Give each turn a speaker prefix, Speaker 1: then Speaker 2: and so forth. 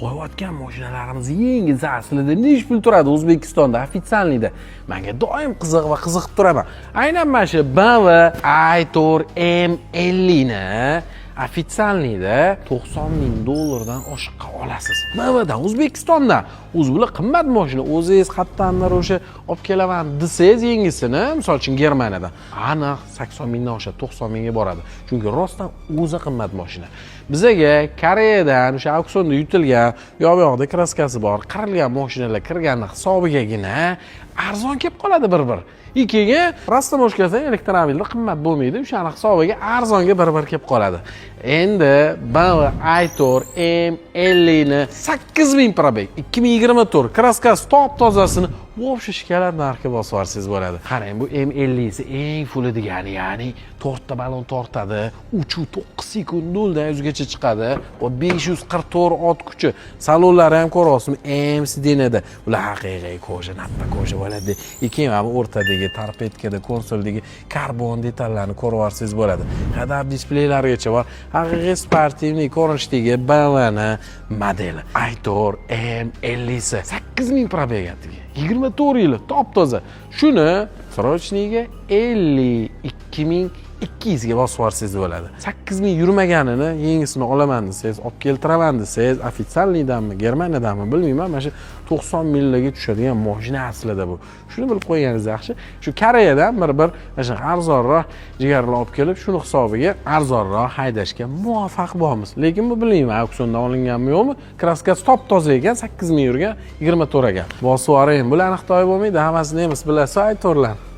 Speaker 1: Qo'yayotgan mashinalarimiz yengisi aslida nechi pul turadi O'zbekistonda официальный da? Menga doim qiziq va qiziqib turaman. Aynan mana shu BMW i4 M50 ni официальный da 90 ming dollardan oshiqqa olasiz. BMWdan, O'zbekistondan. O'zi bular qimmat mashina. O'zingiz qayerdandir o'sha olib kelaman desangiz yangisini, misol uchun, Germaniyadan, aniq 80 mingdan oshadi, 90 mingga boradi. Chunki rostdan o'zi qimmat mashina. Bizaga Koreyadan o'sha auksionda yutilgan, u yoq bu yoqda краска si bor, qirilgan mashinalar kirgani hisobigagina arzon kelib qoladi bir-bir. И keyin растаможка si elektromobilda qimmat bo'lmaydi, o'shani hisobiga arzonga bir-bir kelib qoladi. Endi BMW i4 M50 ni 8000 пробег, 2024, краска si top tozasini вообще шоколад narxga bosib yuborsangiz bo'ladi. Qarang, bu M50 si eng full degani, ya'ni to'rtta balon tortadi, 3,9 sekund 0 dan 100 gacha chiqadi va 544 ot kuchi. Salonlari ham ko'ryapsizmi? M сиденье da. Ular haqiqiy кожа, nappa кожа bo'ladi. И keyin mana bu o'rtadagi торпедка da, konsoldagi karbon detallarni ko'rib yuborsangiz bo'ladi. Head-up displeylarigacha bor. Haqiqiy спортивный ko'rinishdagi BMWni modeli. i4 M50 si 8000 пробег atigi. 24 yili, top toza. Shuni срочный ga 52 200 ga bosib yuborsangiz bo'ladi. 8000 yurmaganini yangisini olaman desangiz, olib keltiraman desangiz, официальный danmi, Germaniyadanmi, bilmayman, mana shu 90 minglarga tushadigan mashina aslida bu. Shuni bilib qo'yganingiz yaxshi. Shu Koreyadan bir mana shunaqa arzonroq jigarlar olib kelib, shuni hisobiga arzonroq haydashga muvaffaq bo'lamiz. Lekin bu, bilmayman, auksiondan olinganmi, yo'qmi, краска si top toza ekan, 8000 yurgan, 24 ekan. Bosib yuboring. Bularni Xitoy bo'lmaydi, hammasi nemis, bilasiz, aytorlar.